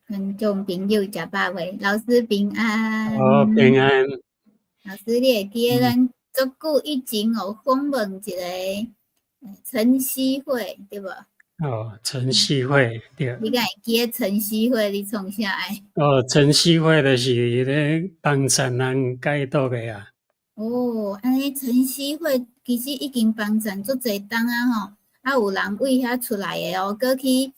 觀眾朋友食飽未？老師平安。哦，平安。老師，你會記得咱足久以前有訪問一个陳希慧，對無？哦，陳希慧，對。你敢會記得陳希慧？你創啥的？哦，陳希慧就是咧幫贊人解毒的啊。哦，按呢陳希慧其實已經幫贊足濟冬啊吼，啊有人為遐出來的哦，閣去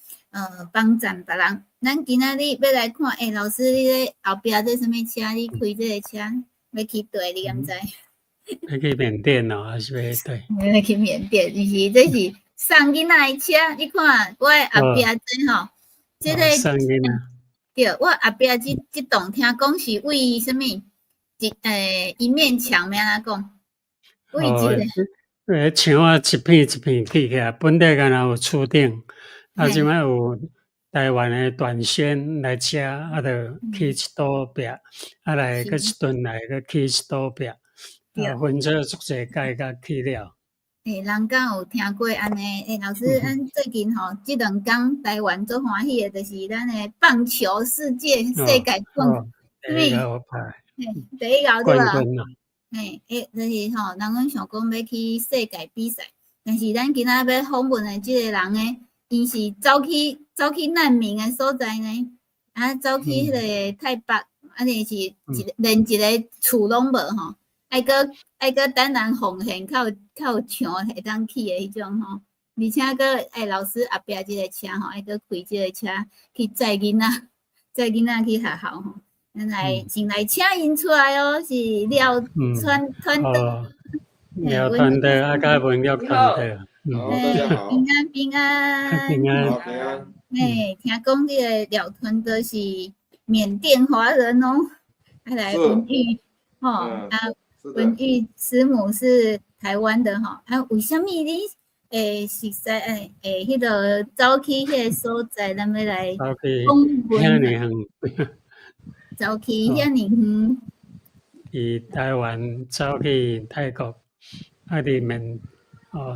幫贊別人。咱今仔日欲來看，欸，老師，你咧後壁這啥物車？你開這个車欲去佗？你敢知？欲去緬甸哦，還是欲佗？欲去緬甸，毋是，這是送囡仔的車。你看我的後壁這吼，這个送囡仔。對，我後壁這棟聽講是為啥物？一面牆欲按怎講？為一个。牆仔一片一片起起來，本底敢若有厝頂，啊，這擺有台灣的短宣來遮，啊，就起一堵壁，啊來閣一頓來閣起一堵壁，啊，分做足濟蓋甲起了。欸，人敢有聽過按呢？欸，老師，咱最近吼，這兩工台灣足歡喜的，就是咱的棒球世界世界冠第一號牌，第一號對吧？嘿，欸，就是吼，人攏想講欲去世界比賽，但是咱今仔欲訪問的這个人呢，𪜶是走去難民的所在呢，啊，走去彼个泰北，啊，就是一連一个厝攏無吼，愛閣等人奉獻，較有牆會當起的彼種吼，而且閣欸，老師後壁這个車吼，愛閣開這个車去載囡仔，載囡仔去學校吼。咱來先來請𪜶出來哦，是廖傳傳德，廖傳德啊，佮文玉傳德。好，大家好。平安平安。平安。平安。嘿，聽講這个廖傳德是緬甸華人哦，啊來文玉，吼啊，文玉師母是台灣的吼，啊，為啥物你會熟似會彼个走去彼个所在，咱欲來訪問？走去遐爾遠。佇台灣走去泰國，啊，佇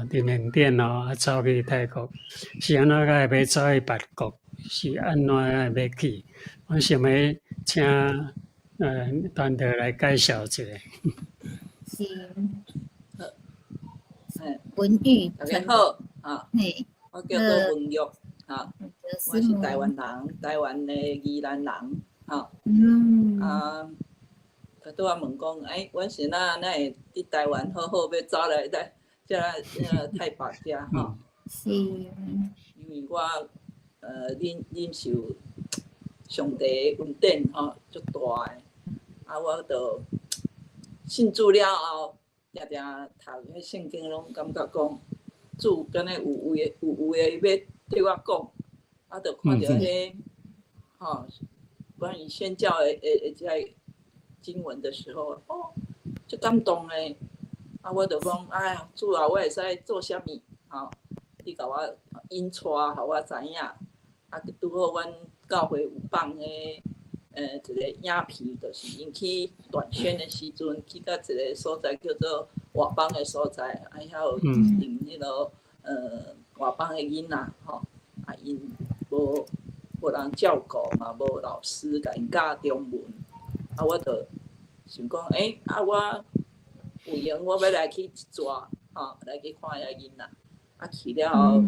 緬甸哦，啊，走去泰國，是按怎個會欲走去別國？是按怎個欲去？我想欲請團隊來介紹一下。是。文玉，大家好，啊，嘿，我叫做文玉，啊，我是台灣人，台灣的宜蘭人，吼，啊，佢拄仔問講，欸，阮是哪哪會佇台灣好好欲走來來，遮泰北遮吼？是。因為我忍受上帝恩典吼，足大的，啊，我就信主了後，定定讀彼聖經，攏感覺講主敢若有話欲對我講，啊，就看著彼吼關於宣教的這个經文的時候，哦，足感動的，啊，我就講，哎呀，主啊，我會使做啥物？吼，你共我引帶，予我知影。啊，拄好阮教會有放彼一个影片，就是𪜶去短宣的時陣，去到一个所在叫做外邦的所在，啊，遐有一陣彼个外邦的囡仔吼，啊，𪜶無人照顧嘛，無老師共𪜶教中文，啊，我就想講，欸，啊，我有閒我欲來去一逝，吼，來去看遐囡仔，啊，去了後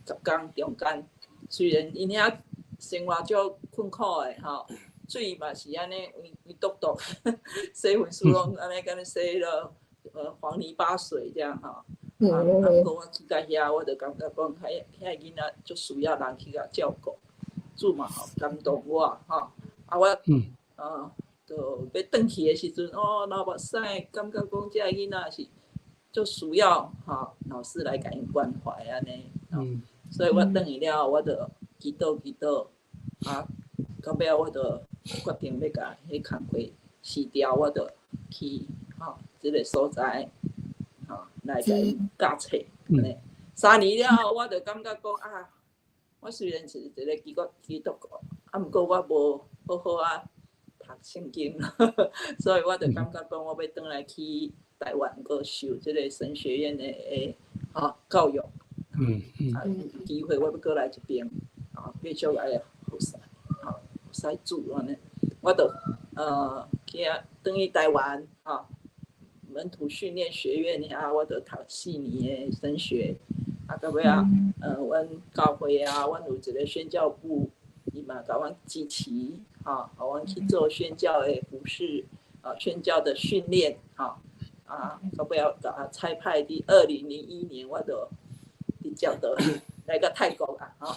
10工中間，雖然𪜶遐生活足困苦的吼，水嘛是按呢黃黃篤篤，洗身軀攏按呢敢若洗彼落黃泥巴水這樣吼。啊，毋過我去到遐，我就感覺講，遐囡仔足需要人去共照顧，主嘛吼感動我吼，啊我，就欲轉去的時陣，哦，流目屎，感覺講這个囡仔是足需要吼老師來共𪜶關懷按呢，所以我轉去了後，我就祈禱祈禱，啊，到尾仔我就決定欲共彼工課辭掉，我就去吼這个所在，吼來共𪜶教冊，按呢。3年了後，我就感覺講啊，我雖然是一个基督徒，啊，毋過我無好好啊讀聖經，所以我就感覺講，我欲轉來去台灣，閣受這个神學院的吼教育。啊，有機會我欲閣來這邊，啊，繼續來服侍，吼。使主按呢，我就去啊，轉去台灣吼，門徒訓練學院遐，我就讀4年的神學，啊，到尾仔，阮教會啊，阮有一個宣教部，伊嘛共阮支持，吼，予阮去做宣教的服事，啊，宣教的訓練，吼，啊，到尾仔共差派佇2001年，我就直接就來到泰國啊，吼，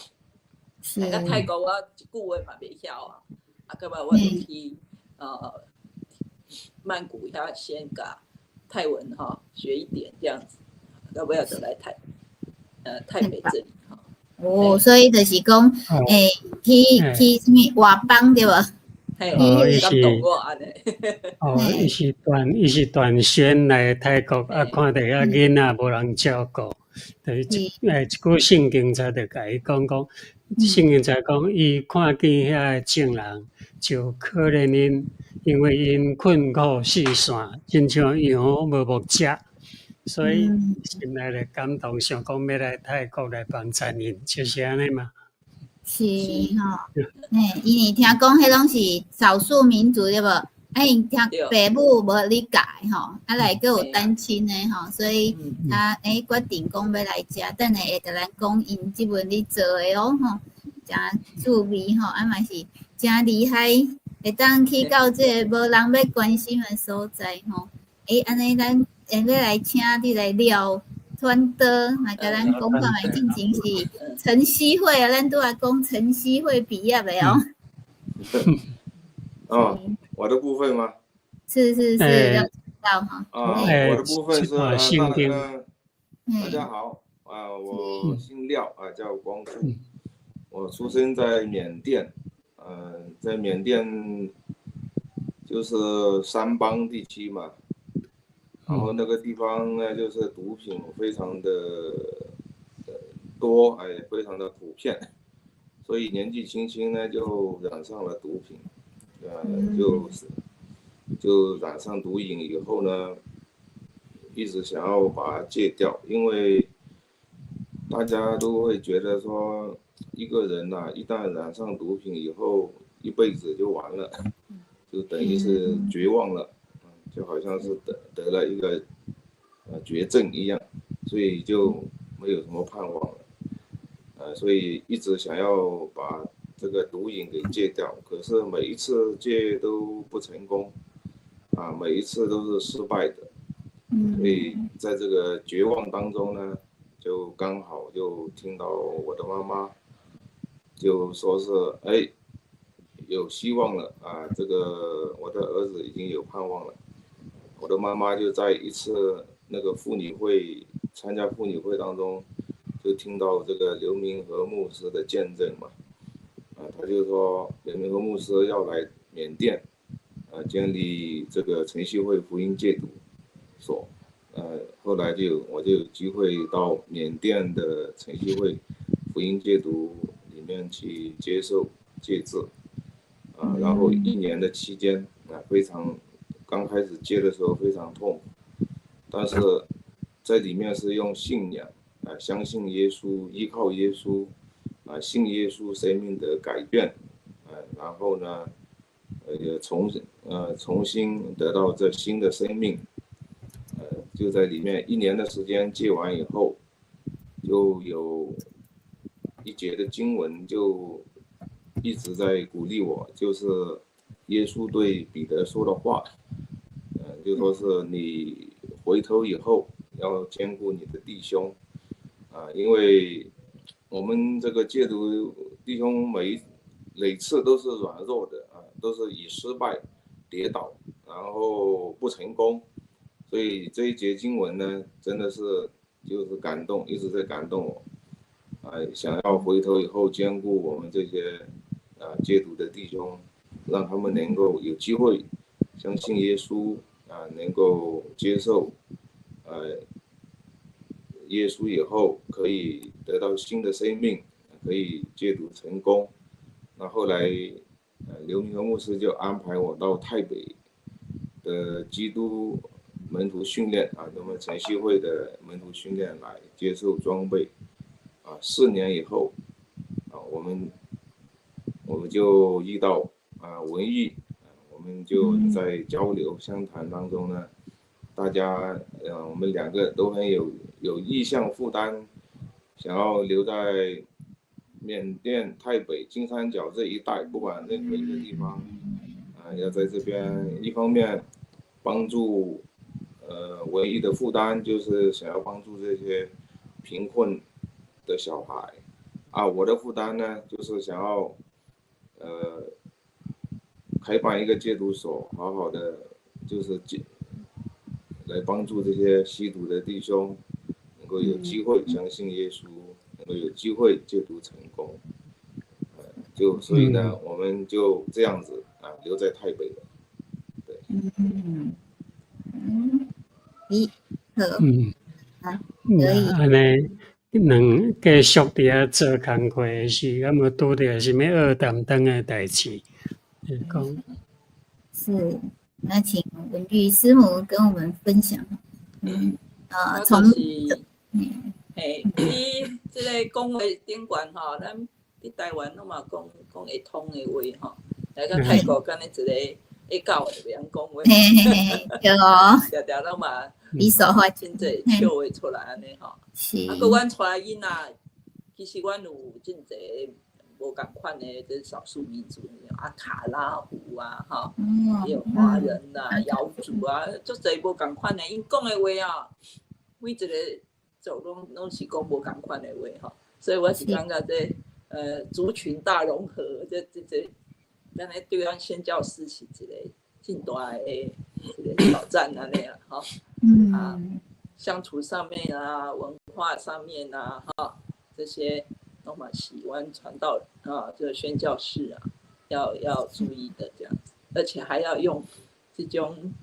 來到泰國我一句話嘛袂曉啊，啊，到尾我就去曼谷遐先共泰文吼學一點這樣子，到尾仔就來泰北這裡吼。哦，所以就是講，去啥物外邦對無？嘿，哦，伊是哦，伊是斷宣來泰國，啊，看著遐囡仔無人照顧，就是一句聖經才就共伊講講，聖經才講，伊看見遐个眾人就可憐𪜶，因為𪜶困苦四散，親像羊無牧者，所以心內就感動，想講欲來泰國來幫贊𪜶，就是按呢嘛。是吼，嘿，因為聽講彼攏是少數民族對無？啊，𪜶聽爸母無咧教吼，啊來閣有單親的吼，所以他決定講欲來遮，等下會共咱講𪜶這陣咧做的哦吼，誠趣味吼，啊嘛是誠厲害，會當去到這個無人欲關心的所在吼。按呢咱會欲來請你來聊傳道，來共咱講看覓，進前是晨曦會啊，咱拄仔講晨曦會畢業的哦。哦，我的部分嗎？是是是，要知道哈。啊，我的部分是大家好啊，我姓廖啊，叫光富，我出生在緬甸，在緬甸就是撣邦地區嘛，然後那個地方呢，就是毒品非常的多，哎，非常的普遍，所以年紀輕輕呢就染上了毒品，就是就染上毒癮以後呢，一直想要把它戒掉，因為大家都會覺得說，一個人吶，一旦染上毒品以後，一輩子就完了，就等於是絕望了，就好像是得了一個絕症一樣，所以就沒有什麼盼望了，所以一直想要把這個毒癮給戒掉，可是每一次戒都不成功，啊，每一次都是失敗的，所以在這個絕望當中呢，就剛好就聽到我的媽媽就說是，哎，有希望了啊！這個我的兒子已經有盼望了。我的媽媽就在一次那個婦女會參加婦女會當中，就聽到這個劉明和牧師的見證嘛，啊，他就說劉明和牧師要來緬甸，啊，建立這個晨曦會福音戒毒所，後來就我就有機會到緬甸的晨曦會福音戒毒裡面去接受戒治，啊，然後一年的期間啊，非常剛開始戒的時候非常痛苦，但是在裡面是用信仰啊，相信耶穌，依靠耶穌，啊，信耶穌生命的改變，啊，然後呢，也重新得到這新的生命，就在裡面一年的時間戒完以後，就有一節的經文就一直在鼓勵我，就是耶穌對彼得說的話，就說是你回頭以後要堅固你的弟兄，啊，因為我們這個戒毒弟兄每次都是軟弱的啊，都是以失敗跌倒，然後不成功，所以這一節經文呢，真的是就是感動，一直在感動我，啊，想要回頭以後堅固我們這些啊戒毒的弟兄，讓他們能夠有機會相信耶穌啊，能夠接受耶穌以後可以得到新的生命，可以戒毒成功。那後來，劉明和牧師就安排我到泰北的基督門徒訓練啊，那麼晨曦會的門徒訓練來接受裝備。啊，4年以後，啊，我們我們就遇到啊文玉，我們就在交流相談當中呢，大家，我們兩個都很有意向負擔，想要留在緬甸泰北金三角這一帶，不管任何一個地方，啊，要在這邊一方面幫助，唯一的負擔就是想要幫助這些貧困的小孩，啊，我的負擔呢，就是想要，開辦一個戒毒所，好好的就是戒，來幫助這些吸毒的弟兄，能夠有機會相信耶穌，能夠有機會戒毒成功，就所以呢，我們就這樣子啊，留在泰北了，對。嗯嗯，咦，好，啊，可以。按呢，兩繼續佇遐做工課時，敢有拄著啥物惡擔當的代誌？講。是，那請文玉師母跟我們分享。嗯，啊，從，嘿，你這個講話頂懸吼，咱佇台灣攏嘛講講會通的話吼，來到泰國敢若一個會教的袂曉講話，嘿嘿嘿，對哦，定定攏嘛，比手畫真濟笑話出來按呢吼。是。啊，閣阮帶囡仔，其實阮有真濟無仝款的這少數民族，啊卡拉胡啊，吼，也有華人啊、瑤族啊，足濟無仝款的，𪜶講的話啊，每一個族攏攏是講無仝款的話吼，所以我是感覺這族群大融合，這這這，敢若對阮宣教師是一個真大的一個挑戰按呢啊，吼，啊，相處上面啊，文化上面啊，哈，這些攏嘛是阮傳道啊，這個宣教士啊，要注意的這樣子，而且還要用這種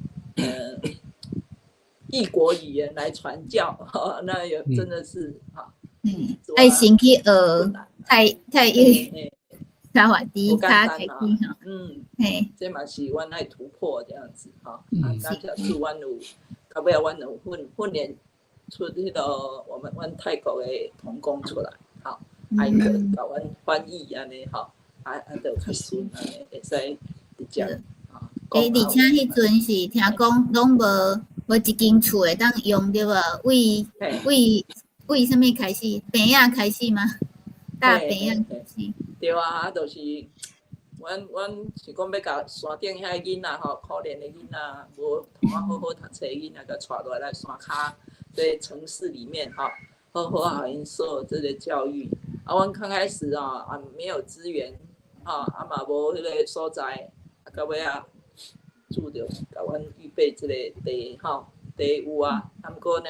異國語言來傳教，哈，那也真的是哈，愛先去學泰泰語，薩瓦迪卡開始吼，嘿，這嘛是阮愛突破這樣子哈，啊，感謝主，阮有，到尾阮有訓訓練出彼個我們阮泰國的同工出來，吼，愛去共阮翻譯按呢吼，啊啊，就較順按呢，會使直接。欸，而且彼陣是聽講攏無無一間厝會當用對無？為為為啥物開始？棚仔開始嗎？搭棚仔開始。對啊，就是阮阮是講欲共山頂遐囡仔吼，可憐的囡仔，無通啊好好讀冊囡仔，共帶落來山跤，在城市裡面吼，好好予𪜶受這個教育。啊，阮剛開始啊，啊沒有資源，吼，啊嘛無彼個所在，啊到尾仔，主就共阮預備這個地吼，地有啊，啊毋過呢，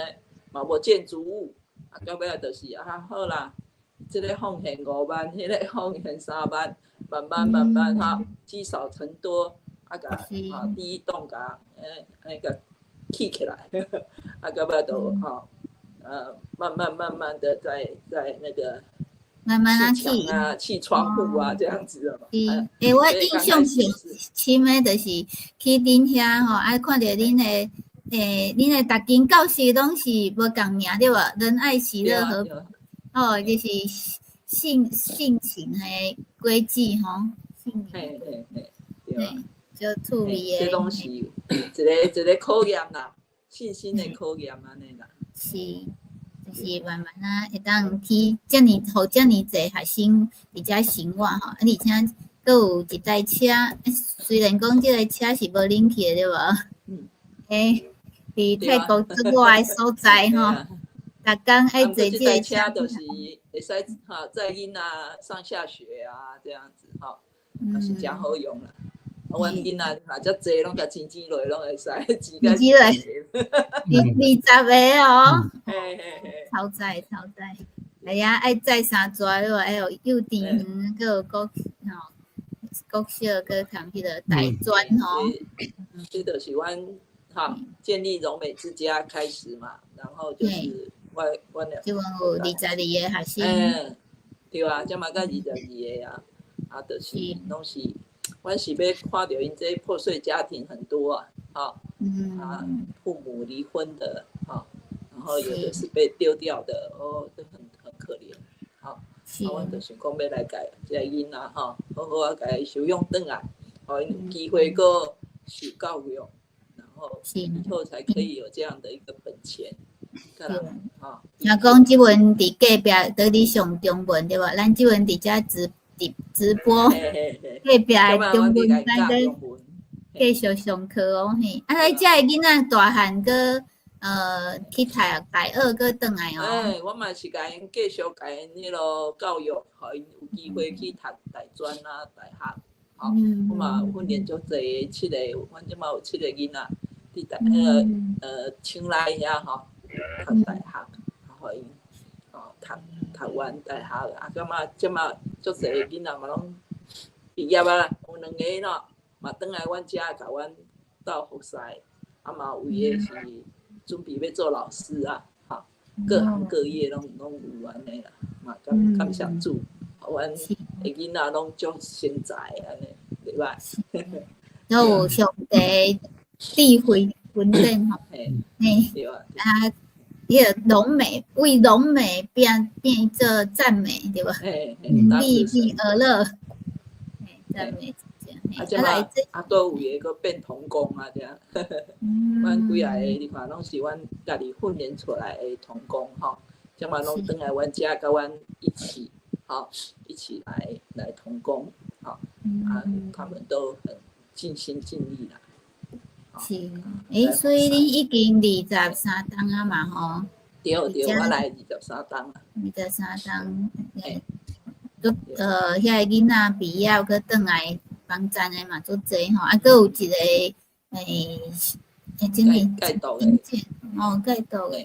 嘛無建築物，啊到尾仔就是啊好啦，這個奉獻5萬，彼個奉獻3萬，慢慢慢慢哈，積少成多，啊共啊第一棟共欸共起起來，啊到尾就吼，慢慢慢慢的在那個慢慢啊砌牆啊、砌窗戶啊，這樣子的嘛。是，欸，我印象上深的，就是去恁遐吼，啊，看著恁的，欸，恁的逐間教室攏是無仝名對無？仁愛喜樂和，哦，就是性性情的規矩吼。嘿嘿嘿，對啊。就趣味的。這攏是一個一個考驗啦，信心的考驗按呢啦。是。就是慢慢啊，會當去遮爾，予遮爾濟學生佇遮生活吼，啊，而且閣有一台車，雖然講這個車是無冷氣的對無？欸，佇泰國足熱的所在吼，逐工愛坐這個車，就是會使哈載囡仔上下學啊，這樣子吼，也是誠好用啦。阮囡仔若遮濟，攏共擠擠落，攏會使擠擠落，20個哦，嘿嘿嘿，超載超載，哎呀，愛載三逝對無？還有幼稚園，閣有國吼國小，閣含彼個大專吼。這就是阮哈建立榮美之家開始嘛，然後就是我阮這阮有22個學生。嗯，對啊，這嘛才22個啊，啊，就是攏是。阮是欲看著𪜶這破碎家庭很多啊，哈，啊，父母離婚的，哈，然後有的是被丟掉的，哦，都很可憐，好，啊，阮就想講欲來共這个囡仔吼，好好仔共伊收養轉來，予𪜶有機會閣受教育，然後以後才可以有這樣的一個本錢。吼，聽講這陣佇隔壁佇咧上中文對無？咱這陣佇遮直直直播，隔壁的中文班咧繼續上課哦嘿。啊，你這个囡仔大漢閣去讀大學閣轉來哦。欸，我嘛是共𪜶繼續共𪜶彼落教育，予𪜶有機會去讀大專啊、大學。吼，我嘛訓練足濟七個，阮這馬有七個囡仔佇大彼个清萊遐吼讀大學，予𪜶哦讀讀完大學，啊，感覺這馬足濟个囡仔嘛攏畢業啊，有兩个喏嘛轉來阮遮共阮鬥服侍，啊嘛有的是準備欲做老師啊，吼，各行各業攏攏有按呢啦，嘛感感謝主，阮的囡仔攏足成才按呢，袂䆀。都有上帝智慧恩典吼，嘿，嘿，啊，彼个榮美為榮美變變做讚美對無？利利而樂，嘿，讚美。啊，這馬啊，閣有的閣變童工啊，這樣。阮幾仔個你看，攏是阮家己訓練出來的童工吼，這馬攏轉來阮遮，佮阮一起，吼，一起來來同工，吼，啊，他們都很盡心盡力啦。是，欸，所以你已經23冬啊嘛吼？對對，我來23冬啊。23冬，欸，都遐个囡仔畢業閣轉來幫贊的嘛足濟吼，啊，閣有一個欸，欸，真是戒毒的，哦，戒毒的，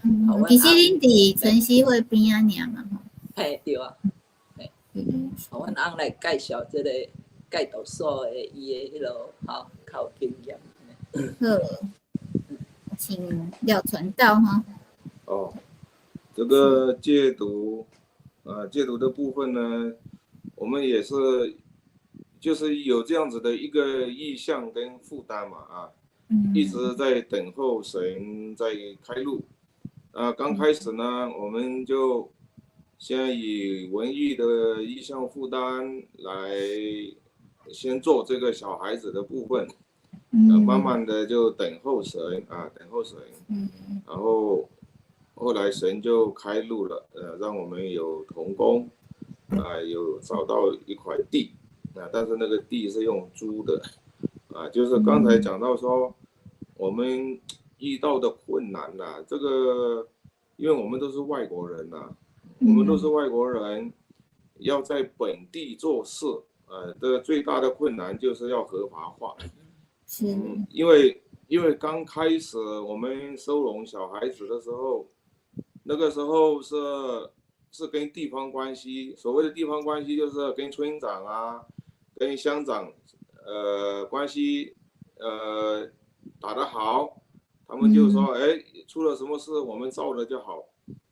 嗯，其實恁佇晨曦會邊仔爾嘛吼？嘿，對啊，嘿，予阮翁來介紹這個戒毒所的伊的彼落吼較有經驗。好，請廖傳道哈。哦，這個戒毒，啊，戒毒的部分呢，我們也是，就是有這樣子的一個意向跟負擔嘛，啊，一直在等候神在開路。啊，剛開始呢，我們就先以文藝的意向負擔來先做這個小孩子的部分。慢慢的就等候神啊，等候神，然後後來神就開路了，讓我們有同工，啊，有找到一塊地，啊，但是那個地是用租的，啊，就是剛才講到說，我們遇到的困難吶，這個，因為我們都是外國人吶，我們都是外國人，要在本地做事，這個最大的困難就是要合法化。是，因為剛開始我們收容小孩子的時候，那個時候是跟地方關係，所謂的地方關係就是跟村長啊、跟鄉長，關係，打得好，他們就說，哎，出了什麼事我們照着就好。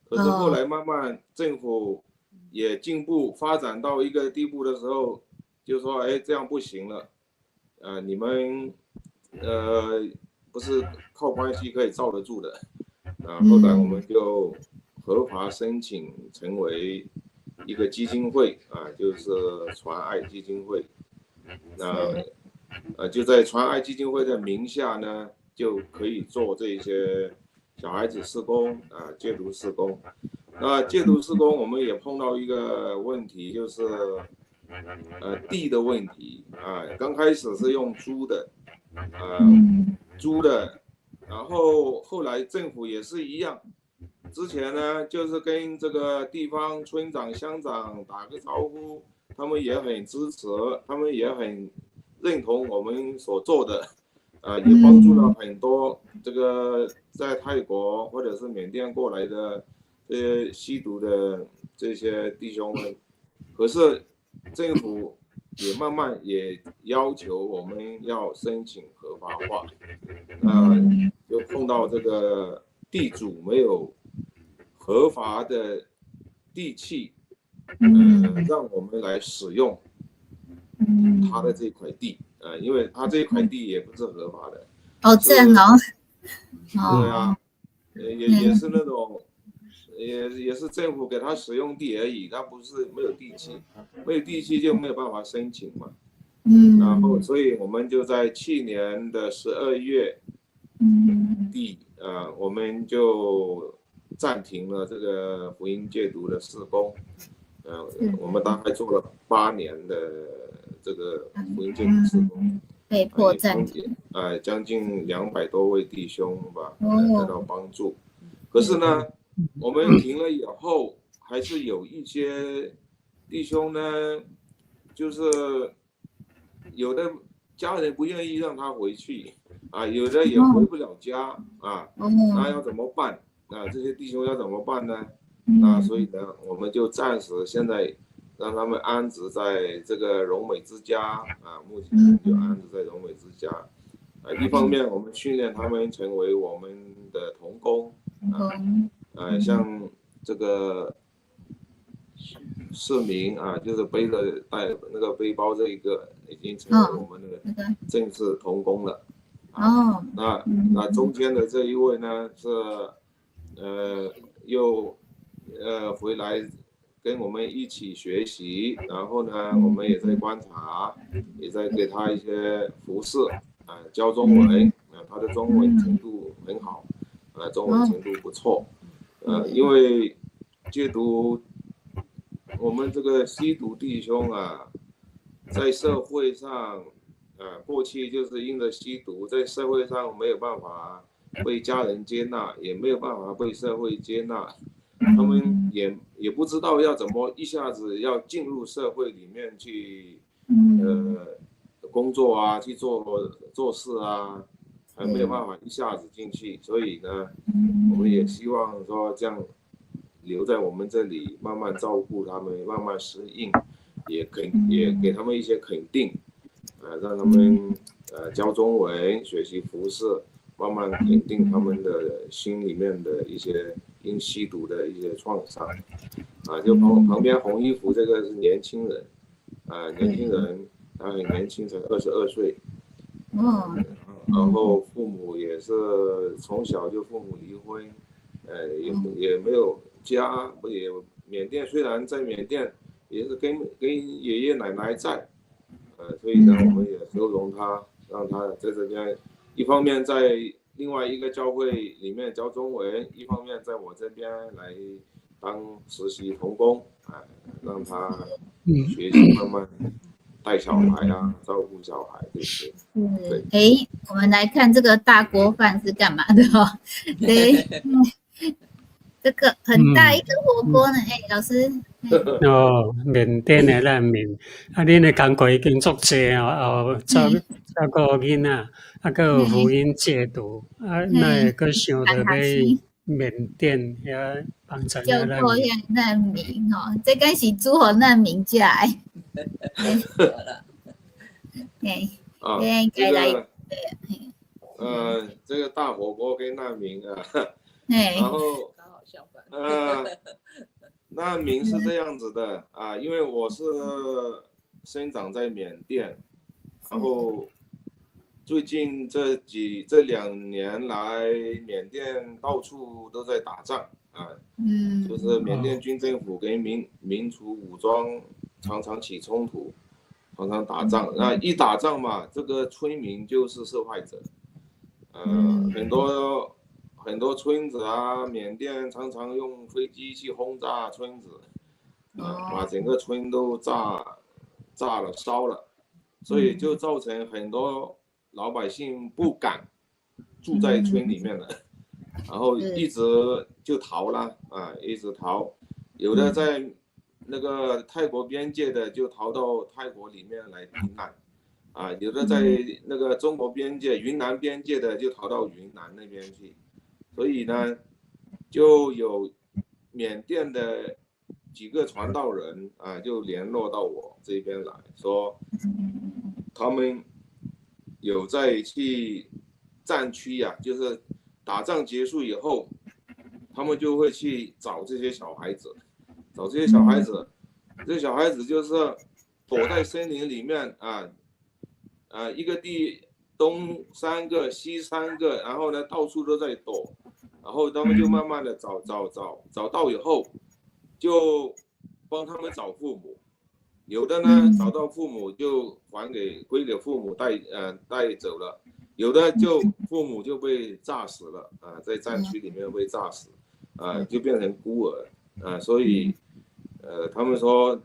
可是後來慢慢政府也進步發展到一個地步的時候，就說，哎，這樣不行了，你們。不是靠關係可以罩得住的，啊，後來我們就合法申請成為一個基金會啊，就是傳愛基金會，那就在傳愛基金會的名下呢，就可以做這些小孩子事工啊，戒毒事工。那戒毒事工，我們也碰到一個問題，就是地的問題啊，剛開始是用租的。租的，然後後來政府也是一樣，之前呢就是跟這個地方村長、鄉長打個招呼，他們也很支持，他們也很認同我們所做的，也幫助了很多這個在泰國或者是緬甸過來的這些吸毒的這些弟兄們，可是政府也慢慢也要求我們要申請合法化，就碰到這個地主沒有合法的地契，讓我們來使用他的這塊地，因為他這塊地也不是合法的。哦，這樣哦。對啊，也是那種，也是政府給他使用地而已，他不是沒有地契，沒有地契就沒有辦法申請嘛。然後，所以我們就在去年的12月底，我們就暫停了這個福音戒毒的事工。我們大概做了8年的這個福音戒毒事工，被迫暫停。將近200多位弟兄吧，得到幫助。可是呢，我們停了以後，還是有一些弟兄呢，就是有的家人不願意讓他回去，啊，有的也回不了家，啊，那要怎麼辦？啊，這些弟兄要怎麼辦呢？那所以呢，我們就暫時現在讓他們安置在這個榮美之家，啊，目前就安置在榮美之家。啊，一方面我們訓練他們成為我們的同工，啊，像這個市民啊，就是背着帶那個背包這一個，已經成為我們的正式同工了。那中間的這一位呢，是又回來跟我們一起學習，然後呢，我們也在觀察，也在給他一些服侍，啊，教中文，啊，他的中文程度很好，啊，中文程度不錯，因為戒毒，我們這個吸毒弟兄啊，在社會上，過去就是因著吸毒，在社會上沒有辦法被家人接納，也沒有辦法被社會接納，他們也不知道要怎麼一下子要進入社會裡面去，工作啊，去做做事啊，還沒有辦法一下子進去，所以呢，我們也希望說這樣留在我們這裡，慢慢照顧他們，慢慢適應，也給他們一些肯定，讓他們教中文，學習服侍，慢慢肯定他們的心裡面的一些因吸毒的一些創傷，啊，就旁邊紅衣服這個是年輕人，啊，年輕人，他很年輕，才22歲，然後父母也是從小就父母離婚，也沒有家，不也緬甸雖然在緬甸，也是跟爺爺奶奶在，所以呢，我們也收容他，讓他在這邊，一方面在另外一個教會裡面教中文，一方面在我這邊來當實習同工，啊，讓他學習慢慢帶小孩啊，照顧小孩這些。是，哎，我們來看這個大鍋飯是幹嘛的哦？對，這個很大一個火鍋呢，哎，老師。哦，緬甸的難民，啊，恁的工課已經足濟哦，哦，照照顧囡仔，啊，閣有福音戒毒，啊，哪會閣想著欲緬甸遐幫助遐難民？難民吼，這敢是煮予難民食的。對，啊，這個，這個大火鍋給難民啊，然後，難民是這樣子的啊，因為我是生長在緬甸，然後最近這2年來，緬甸到處都在打仗啊，就是緬甸軍政府跟民族武裝常常起衝突，常常打仗。那一打仗嘛，這個村民就是受害者，很多很多村子啊，緬甸常常用飛機去轟炸村子，啊，把整個村都炸了、燒了，所以就造成很多老百姓不敢住在村裡面了，然後一直就逃了啊，一直逃，有的在那個泰國邊界的就逃到泰國裡面來避難，啊，有的在那個中國邊界、雲南邊界的就逃到雲南那邊去。所以呢，就有緬甸的幾個傳道人啊，就聯絡到我這邊來說，他們有在去戰區呀，就是打仗結束以後，他們就會去找這些小孩子，找這些小孩子，這小孩子就是躲在森林裡面啊，啊，一個地東三個西三個，然後呢，到處都在躲。然後他們就慢慢的找找找，找到以後就幫他們找父母，有的呢找到父母就還給歸給父母帶走了，有的就父母就被炸死了啊，在戰區裡面被炸死，啊，就變成孤兒啊，所以他們說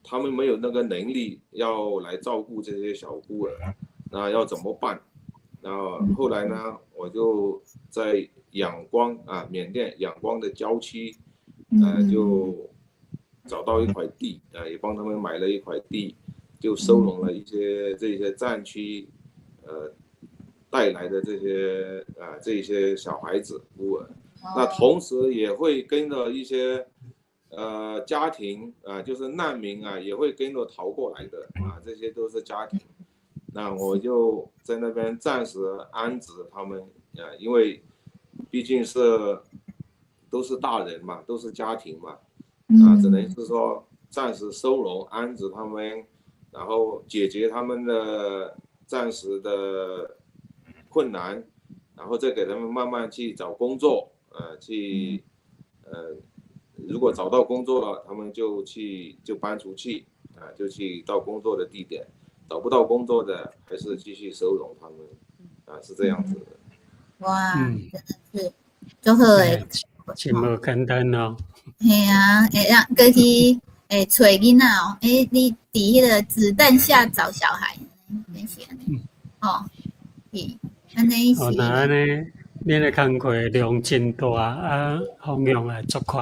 他們沒有那個能力要來照顧這些小孤兒，那要怎麼辦？然後後來呢，我就在仰光啊，緬甸仰光的郊區，就找到一塊地啊，也幫他們買了一塊地，就收容了一些這些戰區，帶來的這些啊這些小孩子孤兒。那同時也會跟着一些家庭啊，就是難民啊，也會跟着逃過來的啊，這些都是家庭。那我就在那邊暫時安置他們啊，因為畢竟是都是大人嘛，都是家庭嘛，啊，只能是說暫時收容安置他們，然後解決他們的暫時的困難，然後再給他們慢慢去找工作，去，如果找到工作了，他們就去就搬出去，啊，就去到工作的地點。找不到工作的，還是繼續收容他們，啊，是這樣子的。哇，真的是足好的，真無簡單哦。嘿啊，會讓過去會揣囡仔哦，欸，你佇彼個子彈下找小孩，真是按呢，哦，是，按呢是。哦，若按呢，恁的工課量真大，啊，方向也足闊。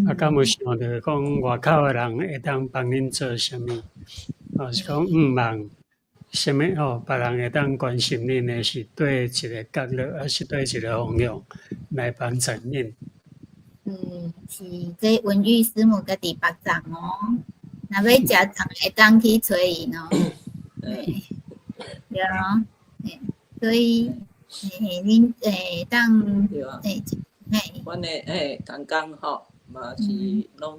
啊，敢有想著講外口的人會當幫恁做啥物？哦，是講向望啥物吼，別人會當關心恁的是佗一个角落，抑是佗一个方向來幫助恁？嗯，是這文玉師母家己別藏哦，若欲食粽會當去揣𪜶哦。對，對啊，所以恁會當對啊，阮的同工吼嘛是攏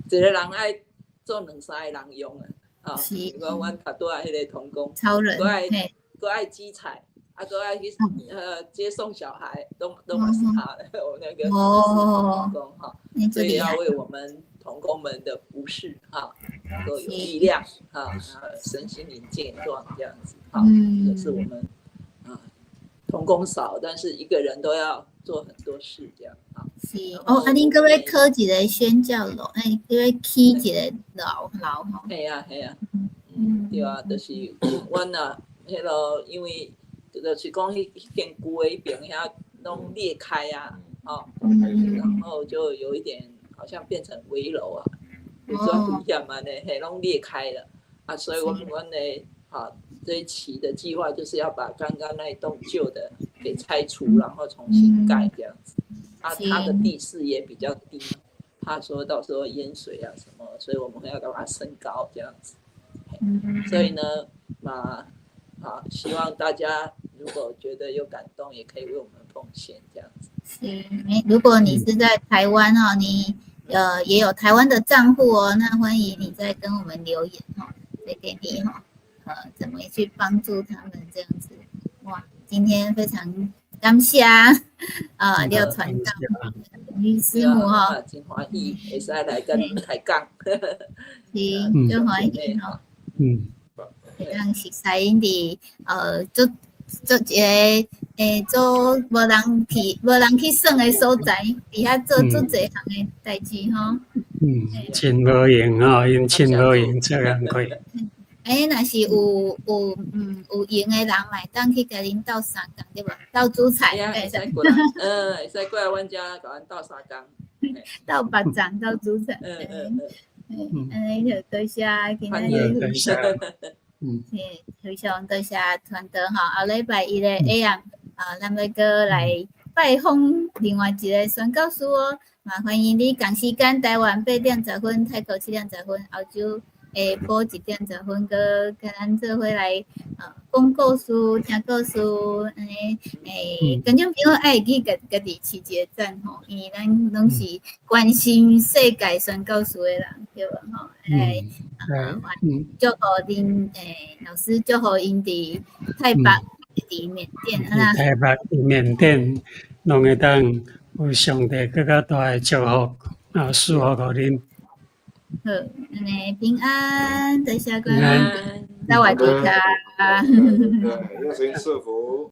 一个人愛做兩三个人用啊，吼，比如講阮頭拄仔彼个同工，超人，閣愛煮菜，啊，閣愛去接送小孩，攏嘛是他的，我那個同工哈，所以要為我們同工們的服侍哈，能夠有力量哈，身心靈健壯這樣子哈，這是我們啊同工少，但是一個人都要做很多事這樣啊。是哦，啊，恁閣欲蓋一个宣教樓，欸，閣欲起一个樓樓吼。嘿啊嘿啊，嗯，對啊，就是阮啊，彼個因為就是講彼間舊的彼邊遐攏裂開啊，吼，然後就有一點好像變成危樓啊，有這危險嘛呢，嘿，攏裂開了啊，所以阮的啊這一期的計劃就是要把剛剛那一棟舊的給拆除，然後重新蓋這樣子。啊，它的地勢也比較低，怕說到時候淹水啊什麼，所以我們會要把它升高這樣子。所以呢，嘛，好，希望大家如果覺得有感動，也可以為我們奉獻這樣子。是，如果你是在台灣哦，你也有台灣的賬戶哦，那歡迎你再跟我們留言哦，再給你哈，怎麼去幫助他們這樣子？哇，今天非常感謝啊，廖傳道、於師母哈，真歡喜，會使來佮恁開講，是，足歡喜吼。當熟似𪜶佇做做一个做無人去耍的所在，佇遐做足濟項的代誌吼。嗯，真無閒吼，𪜶真無閒做工課。欸，若是有閒的人，嘛會當去共恁鬥相共對無？鬥煮菜，會使過來，會使過來阮遮共阮鬥相共。鬥白粽，鬥煮菜。按呢就多謝今仔日。多謝。嘿，非常多謝傳道吼，後禮拜一的 AM 啊，咱欲閣來拜訪另外一个宣教師哦，嘛歡迎你仝時間台灣8點10分，泰國7點10分，澳洲下晡1點10分，閣共咱做伙來講故事、聽故事，按呢觀眾朋友愛會記共家己飼一个讚吼，因為咱攏是關心世界宣教師的人，對無吼？祝福恁老師祝福𪜶佇泰北佇緬甸啊。泰北佇緬甸，攏會當有上帝閣較大的祝福啊，賜福予恁。好，按呢平安，多謝平安。薩瓦迪卡。願神賜福。